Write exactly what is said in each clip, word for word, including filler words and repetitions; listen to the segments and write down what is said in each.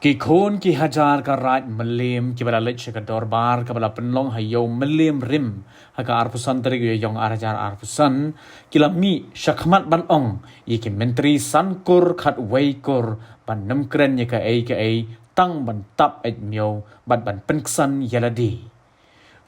Ki khun ki hajar ka Raid Mylliem kiba la leit sha ka dorbar kaba la pynlong ha Ïew Mylliem Rim ha ka arphew san tarik u Ïaïong ar hajar arphew san, ki la mih shakhmat ban ong ïa ki myntri san kur khatwei kur ban nym kren ïa kaei kaei, tang ban tap eit miaw bad ban pynksan ïa lade.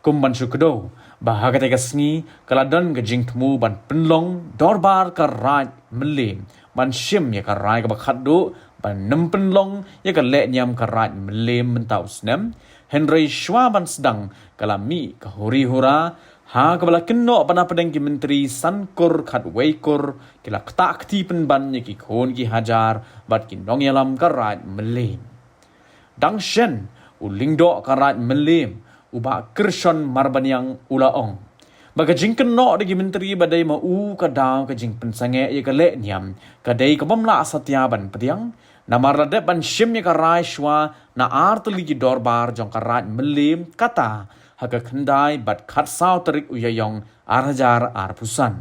Kum ban shu kdew ba ha katei ka sngi ka la don ka jingthmu ban pynlong dorbar ka Raid Mylliem ban shim ïa ka rai kaba khatduh ban nym pynlong ïa ka lehniam ka Raid Mylliem mynta u snem. Hynrei shuwa ban sdang ka la mih ka huri hura ha kaba la kynnoh ba na pdeng ki myntri san kur khatwei kur ki la ktah kti pynban ïa ki khun ki hajar bad ki nongïalam ka Raid Mylliem. Dang shen, u lyngdoh ka Raid Mylliem, u Bah Kyrshon Marbaniang, u la ong ba ka jingkynnoh da ki myntri ba dei ma u ka daw ka jingpynsangeh ïa ka lehniam ka dei ka bym lah satia ban pdiang, namar la dep ban shim ïa ka rai shuwa na ar tylli ki dorbar jong ka Raid Mylliem, kata ha ka khyndai bad khatsaw tarik u Ïaïong ar hajar arphew san.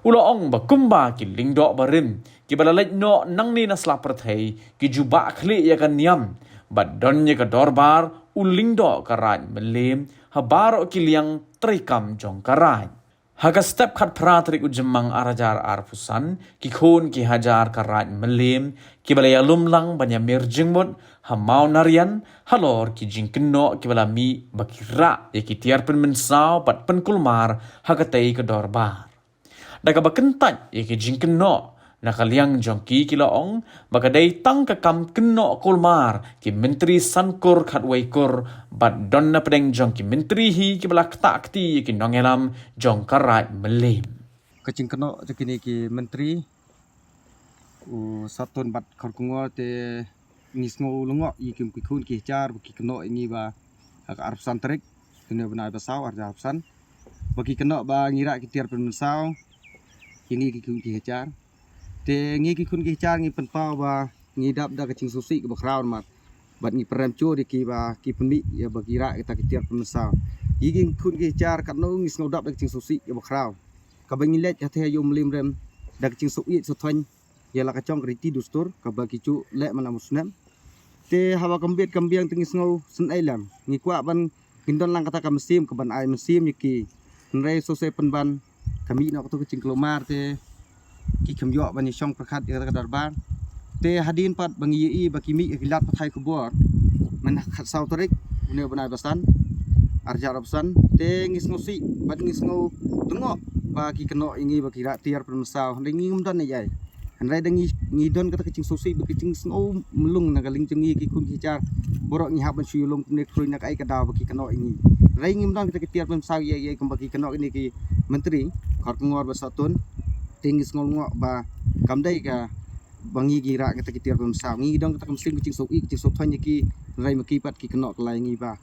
U la ong ba kumba ki lyngdoh barim kiba la leit noh nangne na sla pyrthei ki ju bah khlieh ïa ka niam bad don ïa ka dorbar u lyngdoh ka Raid Mylliem ha baroh ki liang treikam jong ka Raid. Ha ka step khatphra tarik u Jymmang ar hajar arphew san, ki khun ki hajar ka Raid Mylliem kiba la ïalum lang ban ïamir jingmut ha Mawna Rian halor ki jingkynnoh kiba la mih ba ki rah ïa ki tiar pynmynsaw bad pynkulmar ha katei ka dorbar. Da kaba kyntait ïa ki jingkynnoh na ka liang jong ki, ki la ong ba ka dei tang ka kam kynnoh kulmar ki myntri san kur khatwei kur bad don na pdeng jong ki myntri hi kiba la ktah kti ïa ki nongïalam jong ka Raid Mylliem. Ka jingkynnoh jong kine ki myntri u Satun bad Kharkongor te ngi sngew lyngngoh ïa ki, ki khun ki hajar ba ki kynnoh ïa ngi ba ha ka arphew san tarik une u bnai ba saw ar hajar arphew san ba ki kynnoh ba ngi rah ki tiar pynmynsaw ïa ngi ki khun ki hajar. Te ngi ki khun ki hajar ngi pynpaw ba ngi dap da ka jingsngewsih kaba khraw namar bad ngi pynrem jur ïa ki ba ki pynmih ïa ba ki rah kita ki tiar pynmynsaw. Ïa ki khun ki hajar katno ngi sngew dap da ka jingsngewsih kaba khraw kaba ngi leit ha te ha Ïew Mylliem Rim da ka jingsngewsih sngewthuh ïa la ka jong ka riti dustur kaba ki ju leh man la u snem. Te haba kam bit kam biang te ngi sngew sngewsih lem, ngi kwah ban kin don lang kata ka mynsiem kaban ai mynsiem ïa ki. Hynrei sngewsih pynban ka mih noh kato ka jingkulmar te ki kham ïoh ban ïashong pyrkhat ïa kata ka dorbar. Te hadien pat ba ngi ïohi ba ki mih ha ki lad pathai khubor mynta khatsaw tarik une u bnai ba san ar hajar arphew san, te ngi sngewsih bad ngi sngew lyngngoh ba ki kynnoh ïa ngi ba ki rah tiar pynmynsaw. Hynrei ngim don ei ei. Hynrei da ngi, ngi don kata ka jingsngewsih bad ka jingsngew mlung na ka liang jong ngi ki khun ki hajar. Baroh ngi hap ban shu ïalum kumne khrui na kaei ka daw ba ki kynnoh ïa ngi. Hynrei ngim don kata ka tiar pynmynsaw ïa, ïa kumba ki kynnoh ïa ngi ki myntri Kharkongor bad Satun. Te ngi sngew lyngngoh ba kam dei ka ba ngi, ngi rah kata ki tiar pynmynsaw. Ngi don kata ka mynsiem ka jingsngewsih ka jingsngewthuh ïa ki, hynrei ma ki pat ki kynnoh kylla ïa ngi ba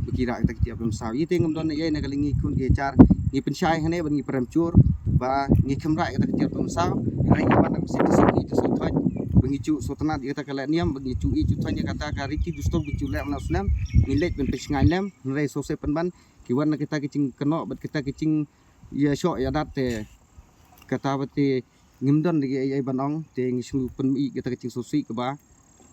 ba ki rah kata ki tiar pynmynsaw. Ïa te ngam don ei ei na ka liang ngi khun ki hajar. Ngi pynshai hangne bad ngi pynrem jur ba ngi kham rah kata ki tiar pynmynsaw. Hynrei ngi wan da ka mynsiem ka jingsngewsih ka jingsngewthuh ba ngi ju sngewtynnat ïa kata ka lehniam, ba ngi ju ïeit ju thuh ïa kata ka riti dustur ba ngi ju leh man la u snem. Ngi leit ban pynshngaiñ lem, hynrei sngewsih pynban ki wan na kita ki jingkynnoh bad kita ki jingïashoh ïadat te kata ba te ngim don ei ei ban ong, te ngi shu pynmih kata ka jingsngewsih kaba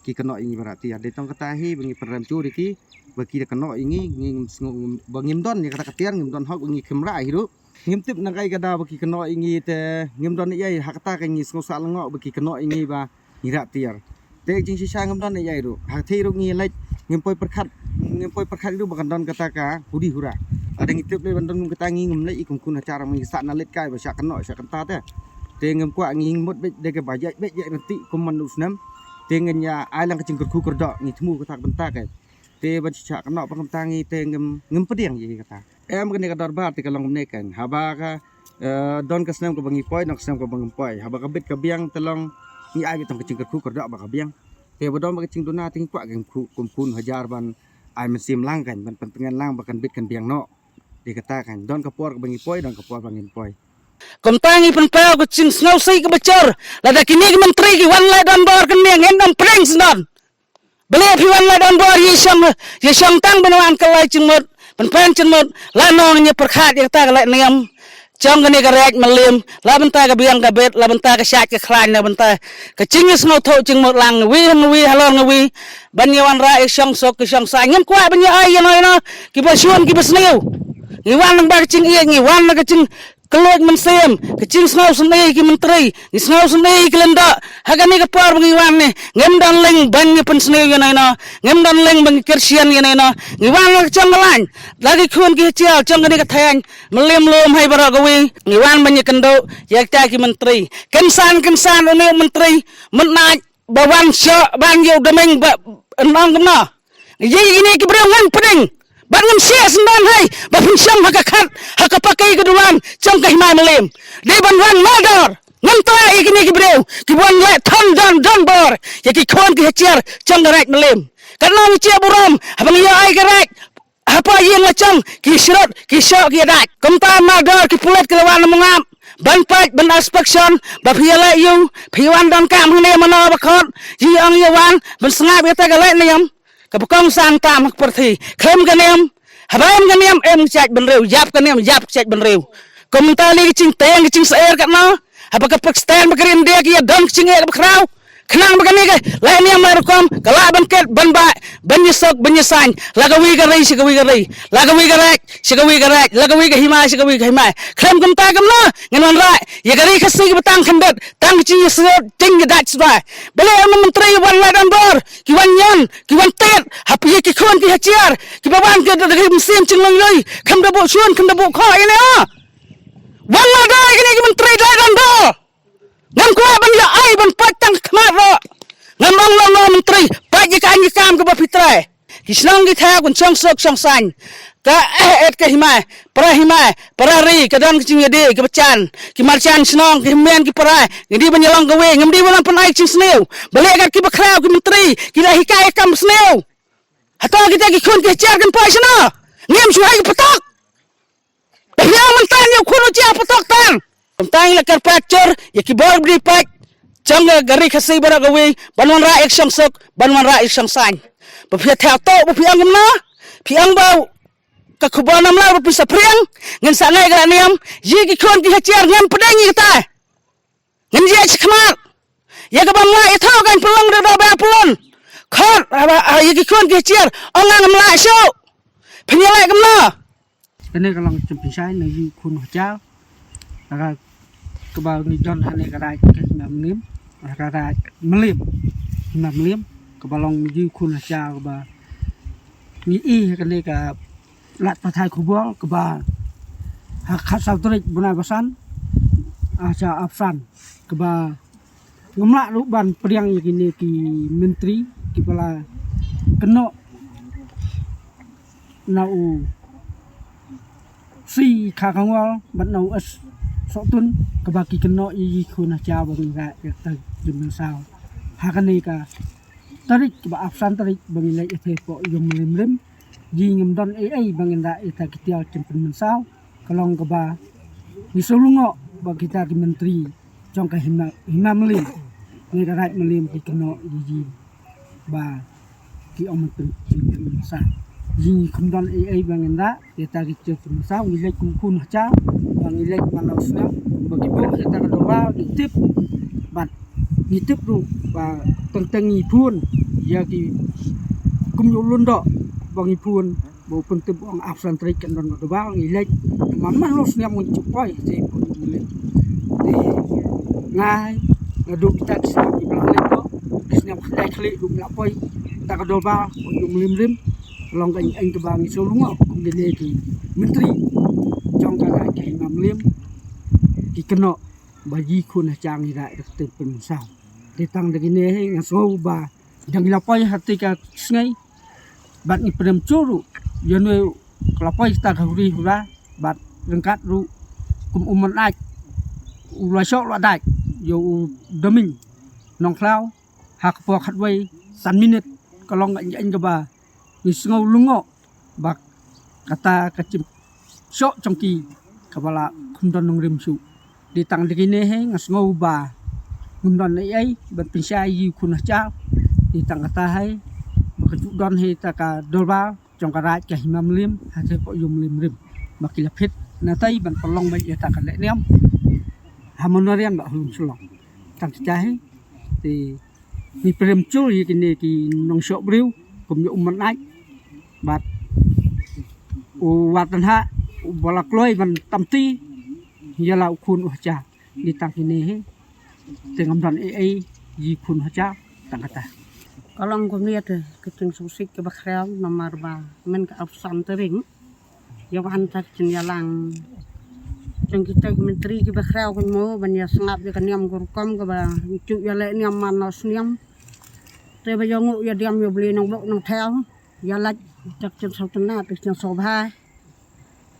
ki kynnoh ïa ngi ba rah tiar. Dei tang kata hi ba ngi pynrem jur ïa ki ba ki da kynnoh ïa ngi, ngi ngim sngew ba ngim don ïa kata ka tiar, ngim don hok ba ngi kham rah hi ruh. Ngim tip na kaei ka daw ba ki kynnoh ïa ngi te ngim don ei ei, ha kata ka ngi sngew sah lyngngoh ba ki kynnoh ïa ngi ba ngi rah tiar. Te jingshisha ngam don ei ei ruh. Ha thei ruh ngi leit ngim poi pyrkhat, ngim poi pyrkhat ruh ba kan don kata ka huri hura. Lada ngi tip lei ban don kata ngi ngim leit i kum khun hajar, ngi sah na leit kai ba shah kynnoh shah kynta te. Te ngim kwah, ngi mut beit da kaba ïaid beit ïaid ryntih kum man u snem. Te ngin ïa ai lang ka jingkyrkhu kyrdoh, ngi thmu kata ka bynta ka. Te ban shah kynnoh ba kumta ngi te ngim, ngim pdiang ïa kata. Em kane ka dorbar te ka long kumne kan. Haba ka, eh, don ka snem kaba ngi poi, don ka snem kaba ngim poi. Haba ka bit ka biang te long ngi ai beit tang ka jingkyrkhu kyrdoh ba ka biang. Te ba don ba ka jingduna te ngi kwah ka jingkyrkhu kum khun hajar ban ai mynsiem lang kan, ban pyntngen lang ba kan bit kan biang noh. Te kata kan, don ka por kaba ngi poi, don ka por ba ngim poi. Kumta ngi pynpaw ka jingsngewsih kaba jur, lada kine ki myntri ki wan leh donbor kane ngin ym pdiang sngewdon. Balei phi wan leh donbor, ïashong, ïashong tang ban wan kylla jingmut, pynpait jingmut, lano ngin ïa pyrkhat ïa kata ka lehniam. jong kane ka Raid Mylliem, la bynta ka biang ka bet, la bynta ka shait ka khlaiñ, la bynta ka jingïasngewthuh jingmut lang, nga wi, nga wi, halor nga wi ban ïa wanrah ïa shong suk ka shong saiñ. Ngim kwah ban ïa ai ïa no ïa no kiba shun kiba sniew. Ngi wan lang ba ka jingïeit, ngi wan lang ka jing kylluid mynsiem, ka jingsngew sngewsih ki myntri, ngi sngew sngewsih ki lyngdoh. Ha kane ka por ba ngi wan ne, ngim don leng ban ngi pynsniew ïa no ïa no, ngim don leng ban ngi kyrshan ïa no ïa no. Ngi wan la ka jong ka lain, la ki khun ki hajar jong kane ka thaiñ Mylliem Lum hai baroh kawei, ngi wan ban ngi kynduh ïa kita ki myntri. Kynsan kynsan une u myntri mynta ba wan shoh ban ïa u dming ba, ong kumno. Ïa kine ki briew ngan pdeng. Ban ngam shah sngewdon hai ba pynshong ha ka khat, ha ka paki ka duwan jong ka hima Mylliem. Dei ban wan mardor. Ngam trai ïa kine ki briew ki wan leh thon don don bor ïa ki khun ki hajar jong ka Raid Mylliem. Katno ngi shah burom haba ngi ïa ai ka raid, hapoh ïing la jong ki shrut, ki shoh, ki dait. Kumta mardor ki pulit ki la wan mungap ban peit, ban inspection, ba phi ïa leh ïa u, phi wan don kam hangne mano ba khot, ïa ong ïa wan ban sngap ïa ta ka leh niam kaba kongsan tam ha ka pyrthei. Khlem ka niam, haba em ka niam, em ka jaitbynriew, ïap ka niam, ïap ka jaitbynriew. Kumta lei ka jingteng ka jingsher katno, haba ka Pakistan bad ka India ki ïa don ka jingeh kaba khraw. Khnang ba kane ka leh niam leh rukom ka lah ban kit ban bah, ban ïasuk ban ïasaiñ, la kawei ka ri sha kawei ka ri, la kawei ka raid sha kawei ka raid, la kawei ka hima sha kawei ka hima. Khlem kumta kumno ngin wanrah ïa ka ri Khasi kaba tang khyndiat, tang ka jingïasuk jingïadait shuwa. Balei ym myntri wan leh don bor, ki wan ñion, ki wan tied ha phi ïa ki khun ki hajar kiba wan ki da ki mynsiem jinglong ïohi, kham da buh shun, kham da buh khoh ïa ne. Wan la dei kine ki myntri dei don bor. Ngam kwah ban ïa ai ban pait tang khmat ruh. Ngam ong long long myntri, pait ïa ka aiñ ïa ka kam kaba phi trai. Ki shnong ki thaw kin shong suk shong saiñ. Ka eh et ka hima, para hima, para ri, ka don ka jingïadei kaba jan. Ki marjan shnong, ki hynmen ki para, ngi dei ban ïalong kawei, ngim dei ban ym pynai ka jingsniew. Balei kat kiba khraw ki myntri ki la hikai ïa ka kam sniew. Hato kita ki khun ki hajar kin poi shano? Ngim shu hai ki patok. Ba phi ong mynta ïa u khun u jia patok tang. Kumta ngi la kyrpad jur ïa ki bor bri pait jong ka ri Khasi baroh kawei ban wanrah ïa ka shong suk, ban wanrah ïa ka shong saiñ. Ba phi ïa thew to ba phi ong kumno, phi ong ba ka khubor namar ba phi sa phriang, ngin sa ngai ka la niam ïa ki khun ki hajar. Ngam pdeng ïa kata. Ngin ïa shikmat ïa kaba mlai ïa thaw kan pynlong da ba pynlong. Khot ïa ki khun ki hajar, ong ngam lah shuh. Phin ïa leh kumno? Kane ka long jingpynshai na ïa ki khun hajar. Ka kaba ngi don hane ka raid ka hima Mylliem, ka raid Mylliem, hima Mylliem, kaba long ïa ki khun hajar kaba ngi i ha kane ka lad pathai khubor kaba ha khatsaw tarik bnai ba san, ha sha Afsan, kaba ngam lah ruh ban pdiang ïa kine ki myntri kiba la kynnoh na u C Kharkongor bad na u S Sohtun, kaba ki kynnoh ïa ki khun hajar ba ngi rah ïa ka jingmynsaw ha kane ka tarik kaba Afsan tarik ba ngi leit ïa te poh ïum rim rim. Ngi ngim don ei ei ba ngin rah ïa ta ki tiar jingpynmynsaw. Ka long kaba ngi shu lyngngoh ba kita ki myntri jong ka hima, hima Mylliem, ne ka raid Mylliem ki kynnoh ïa ki ba ki ong ban pynmynsaw. Ngi ngim don ei ei ba ngin rah ïa ta ki jingpynmynsaw. Ngi leit kum khun hajar ba ngi leit man la u snem ba ki buh ïa ta ka dorbar, ngi tip bad ngi tip ruh ba teng teng ngi phone ïa ki kum ïa u lyngdoh ba ngi phone ba u pyntip ong Afsan tarik kan don ka dorbar. Ngi leit man man la u snem ngi ju poi te poi ngi leit. Te ngai naduh kita ki snem kiba la leit, ki snem khyndai khlieh ruh ngi la poi ta ka dorbar poi ïum rim rim. Long ka ïing kaba ngi shu lyngngoh kum kine ki myntri jong ka raid ka hima Mylliem ki kynnoh ba ïa ki khun hajar ngi rah ïa ka jingpynmynsaw. Te tang da kine hi nga sngew ba dang ngi la poi ha te ka sngi bad ngi pynrem jur ruh ïa une u ka la poi kita ka huri hura bad ryngkat ruh kum u Mynaid u la shoh la dait ïa u Dming Nongkhlaw ha ka por khatwei san minit. Ka long ka ïing kaba ngi sngew lyngngoh ba kata ka jingpynshoh jong ki kaba la khum don nongrim shuh. Te tang da kine hi nga sngew ba ngim don ei ei ban pynshai ïa ki khun hajar. Te tang kata hi ba ka ju don hi ta ka dorbar jong ka raid ka hima Mylliem ha te poh ïum Mylliem rim ba ki la phit Na tai ban pynlong beit ïa ta ka leh niam ha Mawna Rian bad ha Lum Shlong. Tang kita hi te ngi pyrem jur ïa kine ki nongshong briew kum ïa u Manaid bad u Wat Tnha u ba la kloi ban tamti ïa la u khun u hajar. Ni tang kine hi te ngam don ei ei ïa u khun u hajar tang kata. Ka long kumne te ka jingsngewsih kaba khraw namar ba mynta ka opsan te ring. Ïa ka antar jin ïalang jong kita ki myntri kiba khraw kan mo ban ïa sngap ïa ka niam ka rukom kaba ngi ju ïa leh niam man la sniam. Te ba ïa nguh ïa diam ïa bli nang bok nang thel ïa laj tak jin saw tena tak jin saw bha.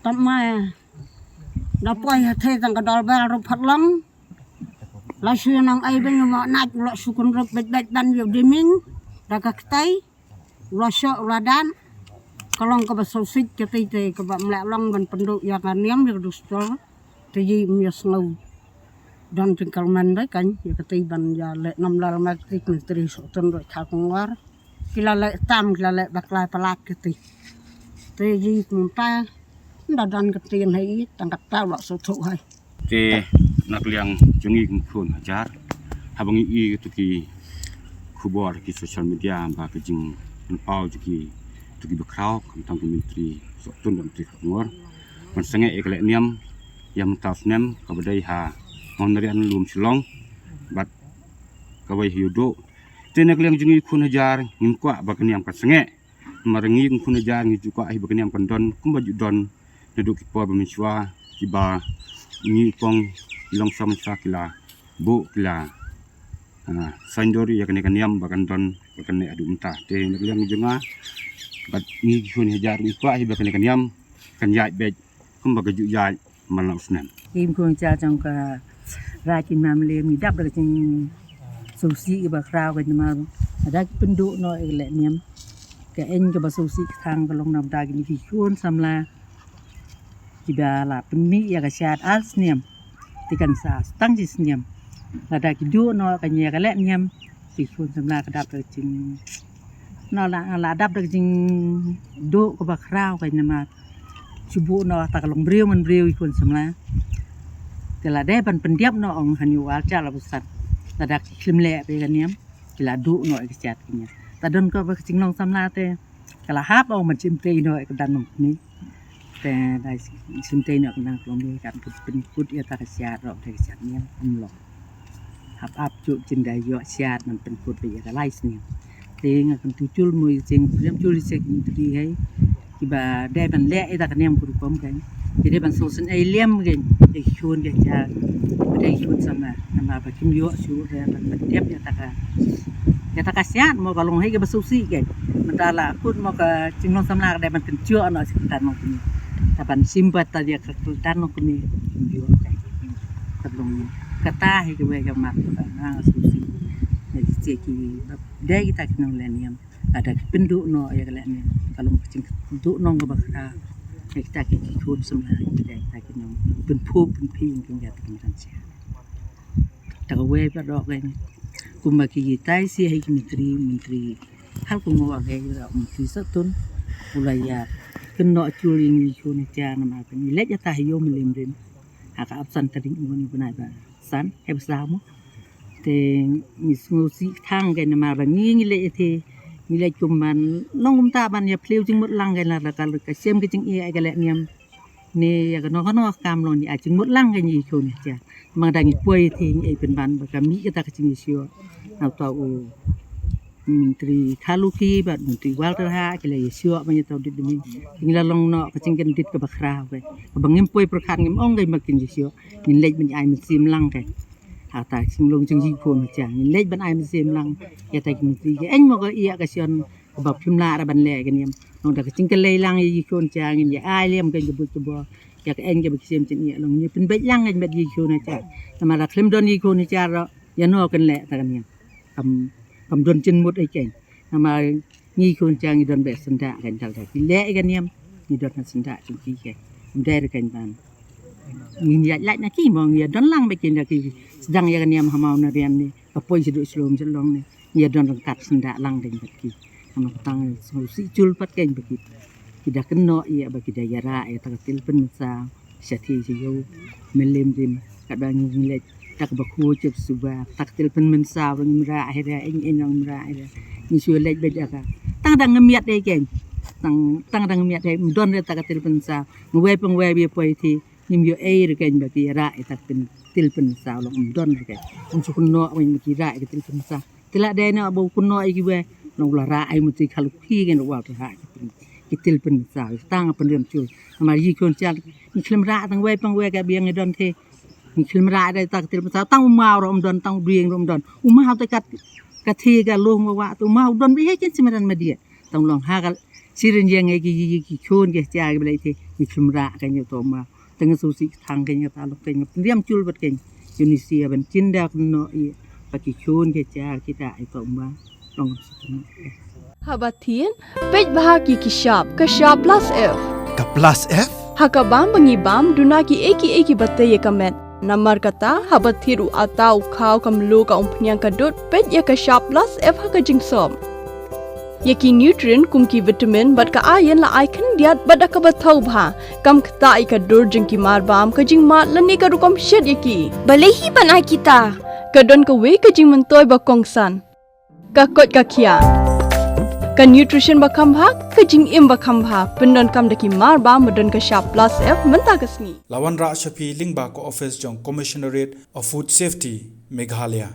Tam ma da poi ha the tang ka dol bel rup phat lang. La shu nang ai ban ïa ma nat la shu kun rup bet bet ban ïa diming da ka ktai. Ula shoh ula dan ka long kaba sngewsih ka tei tei kaba mlak long ban pynduh ïa ka niam ïa ka dustur. Te ïa im ïa sngew don jingkyrmen bai kan ïa ka tei ban ïa leh nam lal ma ka tei kmen tri soh tun roi kha kongwar. Ki la leh tam ki la leh bakla palat ka tei. Te ïa im ta nda don ka tei hai tang ka tau la sngewthuh hai. Te na ka liang jong ngi kum khun hajar haba ngi i kito ki khubor ki social media ba ka jingpynpaw jong kito ki bakhraw khamtam ki myntri sohtun bad myntri kongor ban sangeh ïa ka leh niam ïa mynta u snem kaba dei ha Mawna Rian Lum Shlong bad kawei ha Ïewduh. Te na ka liang jong ngi khun hajar ngim kwah ba ka niam ka sangeh. Namar ngi kum khun hajar ngi ju kwah hi ba ka niam kan don kumba ju don naduh ki por ba mynshuwa kiba ngi pong ki longsem mynshuwa ki la buh ki la, ah, saiñdur ïa kane ka niam ba kan don ba kan neh haduh mynta. Te na ka liang jong nga bad ngi khun hajar ngi kwah hi ba kane ka niam kan ïaid beit kumba ka ju ïaid man la u snem. Im khun hajar jong ka Raid Imamalem ngi dap da ka jingsngewsih kaba khraw ka namar da ki pynduh noh ïa ka leh niam. Ka aiñ kaba sngewsih ka thang ka long namar da kine ki khun samla kiba la pynmih ïa ka shad ar snem. Te kan sa tang shi snem lada ki duh noh ka nia ka leh niam. Ki khun samla ka dap da ka jing Nga la, nga la dap da ka jingduh kaba khraw ka namar shu buh noh ta ka long briew man briew i khun samla. Te la dei ban pyndiap noh ong hani wal cha la busan. Lada ki khlem leh phi ka niam ki la duh noh i ka chat ki nia. Ta don kaba ka jinglong samla te ka la hap ong man chim tei noh i ka dan nong ni. Te dei sim tei noh ka nang klong ni kan pynkut ïa ta ka siat roh te ka siat niam ym long. Hap ap juk jin dei ïoh siat man pynkut ïa ka lai sniam. Te nga kan tu jul mo ïa jing priam jul ïa jing tu di hei. Kiba dei ban leh ïa ta ka niam ka rukom kan. Ki dei ban sngewsih ei liam kan. Dei ki khun dei ja. Dei ki khun samla. Namar ba kim ïoh shuh dei ban pyndep ïa ta ka ïa ta ka siat mo ka long hei kaba sngewsih kan. Mynta la kut mo ka jinglong samla ka dei ban kynjoh noh sha ka kyrdan mo kmie. Ta ban sim bad ta ïa ka kyrdan mo kmie. Ym ïoh kan. Ka long kata hi kawei ka mat kaba nga sngewsih. Ïa ki jait ki dei kita ki nongleh niam. Lada ki pynduh noh ïa ka leh niam ka long ka jingduh noh kaba khraw. Ïa kita ki khun samla ki dei kita ki nongpynphuh pynphieng ïa kita ki nongshah. Ta kawei pat ruh kan kumba ki tai shi ha ki myntri, myntri. Hal kumba wa kai ruh myntri Sohtun u la ïa kynnoh jul ïa ngi khun hajar namar ba ngi leit ïa ta ha ïew Mylliem Rim ha ka arphew san tarik u bnai ba san, hei ba saw mo. Te ngi sngewsih thang kai namar ba ngi ngi leit ïa te ngi leit kumban long kumta ban ïa phliew jingmut lang kai la ka ka shem ka jingïa ka leh niam. Ne ïa kano kano ka kam long ngi ai jingmut lang ka ngi khun hajar. Namar da ngi poi te ngi ai pynban ba ka mih kata ka jingïasyllok. Na uta u Myntri Khaluki bad Myntri Walter ha ki la ïasyllok ban ïa uta u dit demi. Ngi la long noh ka jingkyndit kaba khraw ka. Kaba ngim poi pyrkhat ngim ong ka ba kin ïasyllok. Ngin leit ban ai mynsiem lang ka. Hata jinglong jong ngi khun hajar ngin leit ban ai mynsiem lang ïa ta ki myntri ki aiñ mo ka ïa ka shen kaba phim lah ra ban leh ka niam. Nong da ka jingkylli lang ïa ki khun hajar ngin ïa ai liam ka ka buit ka bor ïa ka aiñ kaba ki shem jin ïa long ngi pynbeit lang ka bad ki khun hajar. Namar da khlem don ki khun hajar ruh ïa no kan leh ta ka niam. Kam kam don jingmut ai ka aiñ. Namar ngi khun hajar ngi don beit syndah kan dal da ki leh ka niam ngi don syndah jong ki ka. Ym dei ruh kan ban. Ngin ïa lait na ki mo ngi ïa don lang bad ki da ki sdang ïa ka niam ha Mawna Rian ne ka poi shaduh shlom shalong ne ngi ïa don ryngkat syndah lang dang bad ki. Namar tang sngewsih jul pat kan bad ki. Ki da kynnoh ïa ba ki da ïa rah ïa ta ka til pynsaw Sha thi sha ïew, me lem rim, katba ngi leit, tak ba khu chep suba, tak til pynmynsaw, ngim rah hi ra, ing ing ngim rah hi ra. Ngi shu leit beit aka. Tang dang ngim miat dei keiñ. Tang, tang dang ngim miat dei, ym don re tak til pynsaw. Ngwei pang wei bia poi thi, ngim ïoh ei re keiñ ba ki rah i tak pyn, til pynsaw long ym don re keiñ. Ym shu kynnoh wei ma ki rah i ki til pynsaw. Te la dei na ba u kynnoh ïa kiwei, na u la rah ai mut i kha lukhi ngan u wal te ha ki pyn, ki til pynsaw. Tang pynriam chul. Namar ïa ki khun jan ngi khlem rah tang wei pang wei ka biang i don te. Ngi khlem rah dei tak til pynsaw. Tang u maw ruh ym don, tang u dieng ruh ym don. U maw te kat ka thi ka lung wa wa te u maw don beit hi ken simaran ma dia. Tang long ha ka siren ïa ngi ki, ki, ki khun ki jar ki blei te. Ngi khlem rah ka ngi to u maw. Tang su si thang ka ngi ta lok ka ngi pynriam chul bad ka ngi. Uni sia ban chin da kynnoh ïa ba ki khun ki jar kita ai to u maw. Long su kynnoh. Haba thied, peit bha ki ki shap, ka shap plus F. Ka plus F? Ha ka bam ba ngi bam, duna ki ei ki ei ki ba tei ïa ka met. Namar kata, haba thied u ata u khaw ka mluh ka umphniang ka dud, peit ïa ka shap plus F ha ka jingsop. Ïa ki nutrient kum ki vitamin bad ka iron la ai khyndiat bad da kaba thaw bha. Kam ktah ïa ka dur jong ki mar bam, ka jingmad lane ka rukom shet ïa ki. Balei hi ban ai kita? Ka don kawei ka jingmyntoi ba kongsan. Ka koit ka khiah. Ka nutrition ba kham bha, ka jingim ba kham bha. Pyndonkam da ki mar bam ba don ka shap plus F mynta ka sngi. La wanrah sha phi lyngba ka office jong Commissionerate of Food Safety, Meghalaya.